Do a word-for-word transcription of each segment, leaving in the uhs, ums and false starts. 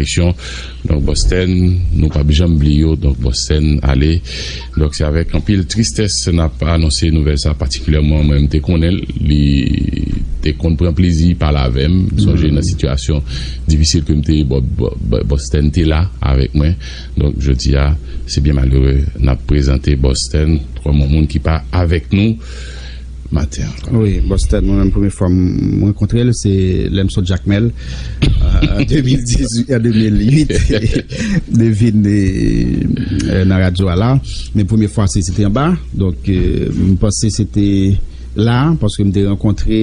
eleksyon. Donk, Boston, nou p ap janm bliye w. Donk, Boston ale. Donk, se avèk anpil tristès n ap anonse nouvèl sa, patikilyèman mwen, m te konnen l, li te konn pran plezi pale avè m. M sonje nan sitiyasyon difisil ke m te ye, Bo- Bo- Bo- Boston te la avèk mwen. Donk, jodi a, se byen malere, n ap prezante Boston kòm yon moun ki pa avèk nou maten an. Wi, Boston, mwen menm, premye fwa m rankontre l, se lè m sot Jakmèl, an de mil dizuit a de mil uit, de vin, eh, nan radyo a la. Men premye fwa, se, se te anba. Donk, eh, m panse se te la, paske m te rankontre,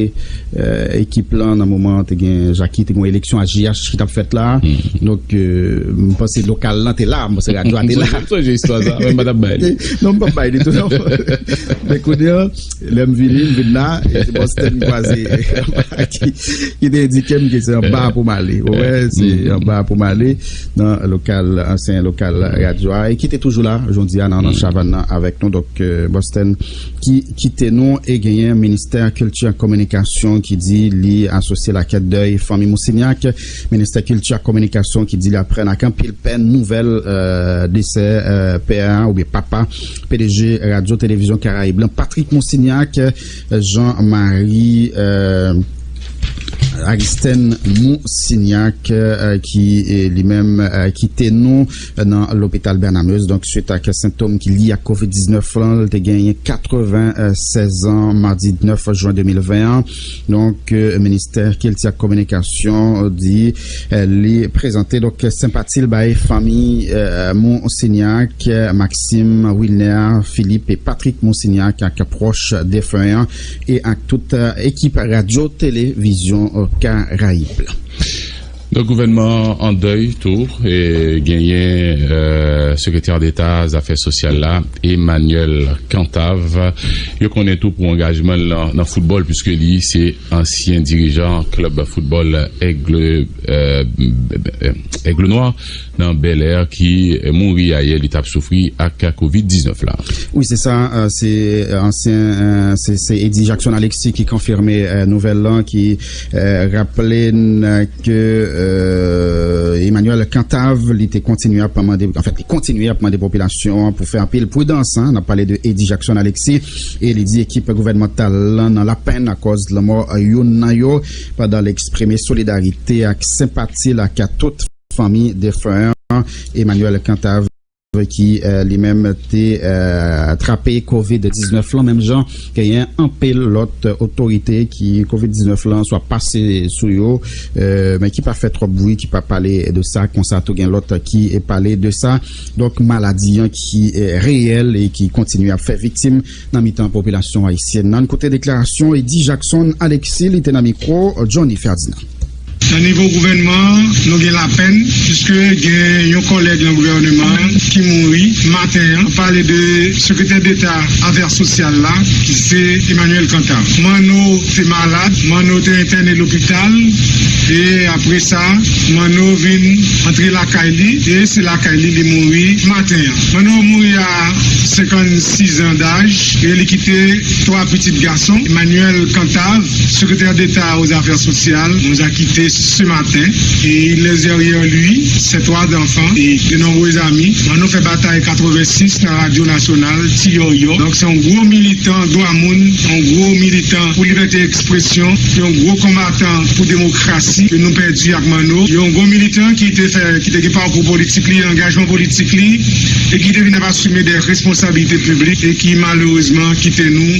eh, ekip lan nan moman te gen Jackie, te gen yon eleksyon a J H ki t ap fèt la. Donk, eh, m panse lokal lan te la, m panse radyo a te la. M sonje istwa sa, men m pa t ap bay li. Non, m p ap bay li tou, non. Men kounye a, lè m vini, m vin la, e se Boston m kwaze ki, ki te endike m ke se anba pou m ale. Ou wè, se anba pou m ale nan lokal, ansyen lokal radyo a, e ki te toujou la, jodi a, nan, nan Chavann nan avèk nou. Donk, eh, Boston ki kite nou, e genyen Ministè Kilti ak Kominikasyon ki di li asosye l ak dèy fanmi Moussignac. Ministè Kilti ak Kominikasyon ki di li aprann ak anpil pèn nouvèl, eh, desè, eh, pè a, oubyen papa, P D G Radyo Televizyon Karayib lan, Patrick Moussignac, eh, Jean Marie, eh, Aristène Moussignac, eh, ki, eh, li menm, eh, kite nou nan lopital Bernard Meyers. Donk, swit ak sentòm ki lye ak kovid diznèf lan, li te genyen katrevennsèz an, madi nèf jen de mil ven an. Donk, eh, Ministè Kilti ak Kominikasyon di, eh, li prezante, donk, senpati l bay fanmi, eh, Moussignac, Maxime, Wilner, Philippe e Patrick Moussignac ak pwòch defen an e ak tout, eh, ekip Radyo Televizyon, eh, Karayib la. Donk, gouvènman an an dèy tou, e genyen, eh, sekretè deta zafè sosyal la, Emmanuel Cantave. Yo konnen tou pou angajman l nan, nan foutbòl, piske li se ansyen dirijan klèb foutbòl Aigle, eh, Aigle Noir nan Bèlè ki mouri ayè, li t ap soufri ak kovid diznèf la. Wi, se sa, eh, se ansyen, eh, se, se Eddy Jackson Alexis ki konfime, eh, nouvèl lan, ki, eh, raple n ke, eh, Emmanuel Cantave, li te kontinye ap mande, anfèt, li kontinye ap mande popilasyon an pou fè anpil pridans, en. N ap pale de Eddy Jackson Alexis, e li di ekip gouvènmantal lan nan lapenn akòz lanmò youn nan yo, pandan l eksprime solidarite ak senpati l ak tout fanmi defen an, Emmanuel Cantave, ki, eh, li menm te, eh, trape kovid diznèf lan, menm jan genyen anpil lòt otorite ki kovid diznèf lan swa pase sou yo, eh, men ki pa fè twòp bri, ki pa pale de sa. Konsa tou gen lòt ki pale de sa. Donk, maladi an ki, eh, reyèl e ki kontinye ap fè viktim nan mitan popilasyon ayisyèn nan. Koute deklarasyon Eddy Jackson Alexis, li te nan mikwo Johnny Ferdinand. Nan nivo gouvènman an, nou gen lapenn, piske gen yon kòlèg nan gouvènman an ki mouri maten an. Nou pale de sekretè deta afè sosyal la, ki se Emmanuel Cantave. Manno te malad, Manno te entène lopital, e apre sa, Manno vin antre lakay li, e se lakay li li mouri maten an. Manno mouri a senkannsis an daj, e li kite twa pitit gason. Emmanuel Cantave, secrétaire d'État aux affaires sociales, nous a quittés ce matin et il laisse derrière lui ses trois enfants et de nombreux amis. Manno fè batay katrevennsis nan Radyo Nasyonal, Ti Yòyò. Donk, se yon gwo militan dwa moun, yon gwo militan pou libète ekspresyon, yon gwo konbatan pou demokrasi ke nou pèdi ak Manno. Yon gwo militan ki te fè, ki te gen pakou politik li, angajman politik li, e ki te vin ap asime de responsabilite piblik e ki malerezman kite nou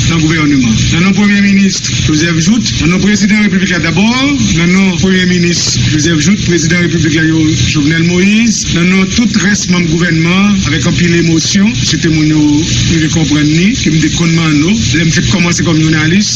nan gouvèneman. Nan non Premye Minis Joseph Jouthe, nan non Prezidan Repiblik la dabò, nan non Premye Minis Joseph Jouthe, Prezidan Repiblik la yo Jovenel Moïse, nan non tout rès manm gouvènman an, avèk anpil emosyon, se te moun yo rive konprann li, ke m te konn Manno, lè m fèk kòmanse kòm jounalis,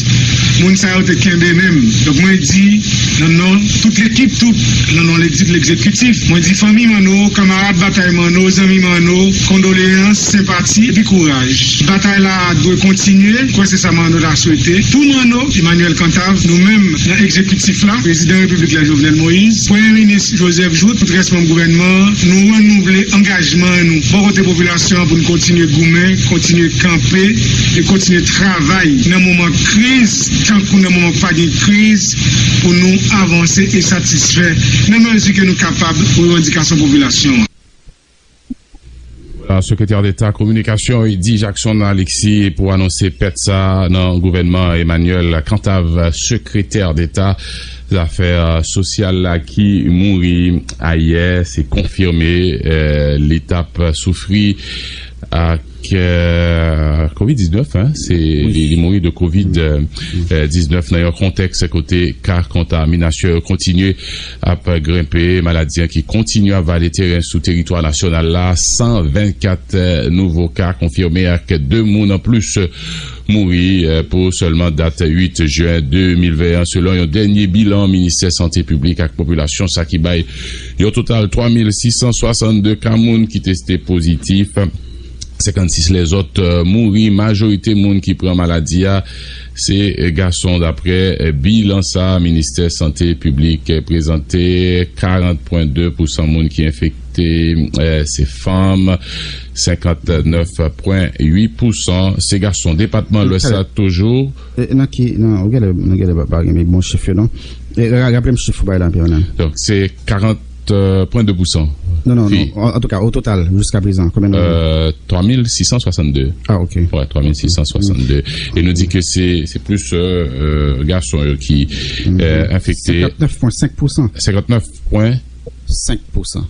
moun sa yo te kenbe men m. Donk mwen di, nan non tout lekip tou, nan non lekip egzekitif, mwen di fanmi Manno, kanmarad batay Manno, zanmi Manno, kondoleyans, senpati epi kouraj. Batay la dwe kontinye, kwè se sa Manno ta swete. Pou Manno, Emmanuel Cantave, nou menm nan egzekitif la, Prezidan Repiblik la, Jovenel Moïse, Premye Minis Joseph Jouthe, tout rès manm gouvènman an, nou renouvle angajman nou bò kote popilasyon an pou n kontinye goumen, kontinye kanpe e kontinye travay nan moman kriz, tankou nan moman k pa gen kriz, pou nou avanse e satisfè nan mezi ke nou kapab revandikasyon popilasyon an. Sekretè Deta Kominikasyon Eddy Jackson Alexis pou anonse pèt sa nan gouvènman Emmanuel Cantave, sekretè Deta zafè sosyal la ki mouri ayè. Se konfime, eh, li t ap soufri ak, eh, kovid diznèf, hein, se, li, li mouri de kovid diznèf nan yon kontèks kote ka kontaminasyon yo kontinye ap grenpe. Maladi an ki kontinye ap vale teren sou teritwa nasyonal la, san vennkat nouvo ka konfime ak de moun anplis mouri, eh, pou sèlman dat uit jen de mil ven an, selon yon dènye bilan Ministè Sante Piblik ak Popilasyon, sa ki bay yon total twa mil sis san swasannde ka moun ki teste pozitif. Senkannsis lèzòt, eh, mouri. Majorite moun ki pran maladi a se, eh, gason, daprè, eh, bilan sa Ministè Sante Piblik, eh, prezante. Karant pwen de pousan moun ki enfekte, eh, se fanm, senkantnèf pwen uit pousan se gason. Depatman Lwès la toujou. Eh, nan ki, nan, ou genlè, nou genlè pa, pa gen bon chif yo, non? Eh, ra-, raple m chif ou bay la, Pierre Renald. Donk, se karant pwen de pousan. Non, non, non. An, an tou ka, o total, jiska prezan, konbyen nou gen? Euh, twa mil sis san swasannde. Ah, ok. Wè, twa mil sis san swasannde. E nou di ke se, se plis, euh, euh, gason yo ki, euh, enfekte. Senkantnèf pwen senk pousan. Senkantnèf pwen senk pousan.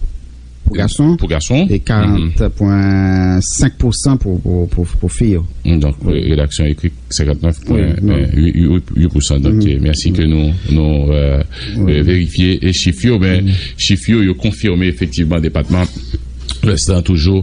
Pou gason. Pou gason. E karant pwen senk pousan pou, pou, pou, pou fi yo. Donk, redaksyon ekri senkantnèf pwen uit pousan. Donk, mèsi ke nou, nou, euh, verifye e chif yo, men chif yo, yo konfime efektivman depatman Lwès lan toujou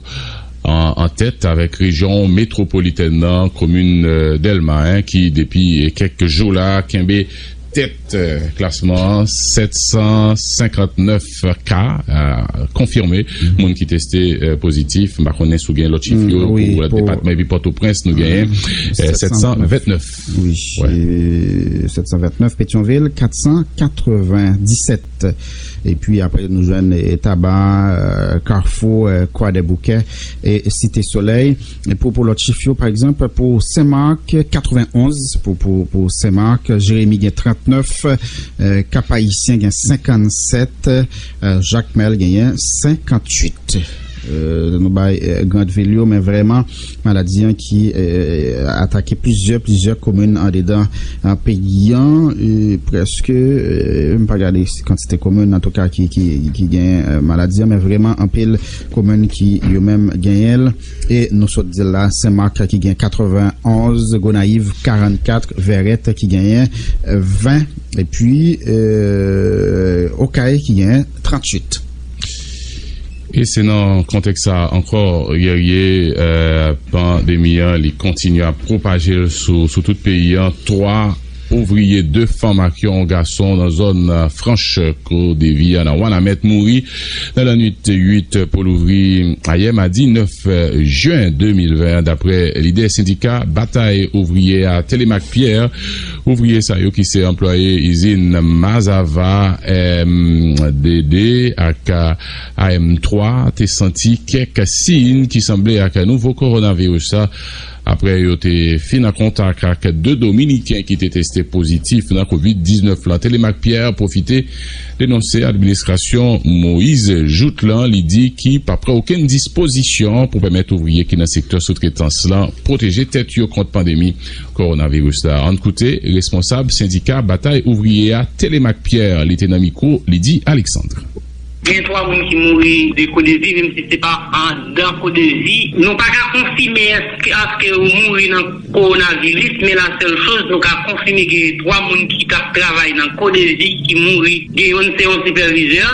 an, an tèt avèk rejyon metwopolitèn nan, komin, euh, Dèlma, hein, ki depi kèk jou la kenbe tèt, euh, klasman an, sèt san senkantnèf ka, euh, konfime, moun ki teste, euh, pozitif. M pa konnen si w gen lòt chif yo pou lòt depatman, epi Pòtoprens, nou genyen, euh, sèt san vennèf. Wi, euh, sèt san vennèf, Petyonvil, kat san katrevenndisèt. Epi apre, nou jwenn, euh, Taba, euh, Kafou, euh, Kwadèboukè e Site Solèy. Pou, pou lòt chif yo, pa egzanp, pou Senmak, katrevenn onz, pou, pou, pou Senmak, Jeremi gen trannèf, euh, Kap Ayisyen gen senkannsèt, euh, Jakmèl genyen senkantuit. Euh, nou bay, euh, gran vil yo, men vrèman, maladi an ki, euh, atake plizyè, plizyè komin andedan, euh, peyi an, euh, prèske, euh, m pa gade kantite komin, antouka, ki, ki, ki gen, euh, maladi an, men vrèman anpil komin ki yo menm genyen l. E nou sot di l la, Senmak ki gen katrevenn onz, Gonayiv karannkat, Vèrèt ki genyen, euh, ven, epi, euh, Okay ki genyen tranntuit. E se nan kontèks sa ankò, Guerrier, euh, pandemi an, li kontinye ap pwopaje l sou, sou tout peyi an. Twa ouvriye, de fanm ak yon gason nan zòn, euh, Franch Kodevi an nan Wanament mouri nan lannwit uit pou louvri ayè madi nèf jen de mil ven an, daprè lidè sendika Batay Ouvriyè a, Télémac Pierre. Ouvriye sa yo ki se anplwaye izin Mazava, M D D ak A M twa te santi kèk siy ki sanble ak nouvo kowonaviris la. Apre yo te fin an kontak ak de Dominiken ki te teste pozitif nan kovid diznèf lan, Télémac Pierre pwofite denonse administrasyon Moïse Jouthe lan, li di ki pa pran okenn dispozisyon pou pèmèt ouvriye ki nan sektè soutretans lan pwoteje tèt yo kont pandemi kowonaviris la. Ann koute responsab sendika Batay Ouvriyè a, Télémac Pierre, li te nan mikwo Lydie Alexandre. Gen twa moun ki mouri de Kodevi, menm si se pa andan Kodevi. Nou pa ka konfime èske, èske yo mouri nan kowonaviris, men la sèl choz nou ka konfime, gen twa moun ki t ap travay nan Kodevi ki mouri. Gen youn se yon sipèvizè,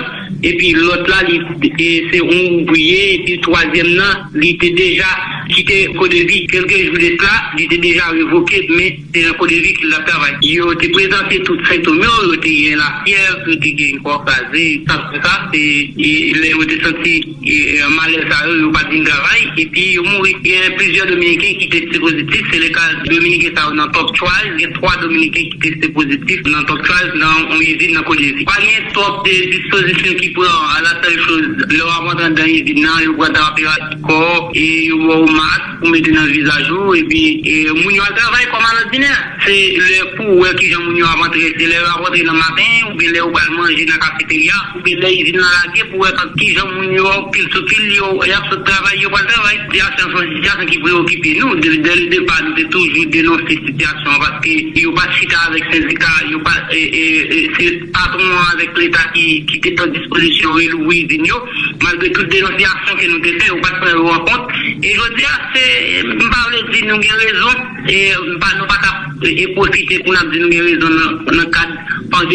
epi lòt la, li, e, se yon ouvriye, epi twazyèm nan, li te deja kite Kodevi kèlke jou de sla, li te deja revoke, men se nan Kodevi ke l t ap travay. Yo te prezante tout sentòm yo, yo te gen lafyèv, yo te gen kò kraze, sa, sa, se, e, lè yo te santi, e, malè sa yo, yo pa t vin travay, epi yo mouri. Gen plizyè Dominiken ki teste pozitif, se le ka Dominiken sa yo nan Top Choice, gen twa Dominiken ki teste pozitif nan Top Choice, nan yon izin nan Kodevi. Pa gen twòp de dispozisyon ki pran, a la sèl choz, lè w ap antre anndan izin nan, yo pran tanperaturè kò, e yo ba w mask pou mete nan vizaj ou, epi, e, moun yo al travay kòm alòdinè. Se lè pou w wè kijan moun yo ap antre, se lè yo ap antre nan maten, oubyen lè yo pral manje nan kafeterya, oubyen lè izin nan lage pou w wè kijan moun yo pil sou pil, yo, y ap sot travay, yo pral travay. Sitiyasyon, se yon sitiyasyon ki preokipe nou. De, dè le depa, nou te toujou denonse sitiyasyon an, paske yo pa t chita avèk sendika, yo pa, e, e, e, se patwon an avèk leta ki, ki te pran dispozisyon relouvri izin yo. Malgre tout denonsiyasyon ke nou te fè, yo pa t pran yo an kont. E jodi a, se, m pa vle di nou gen rezon, e m pa, nou pa t ap, e, pwofite pou n ap di nou gen rezon nan, nan kad pandemi.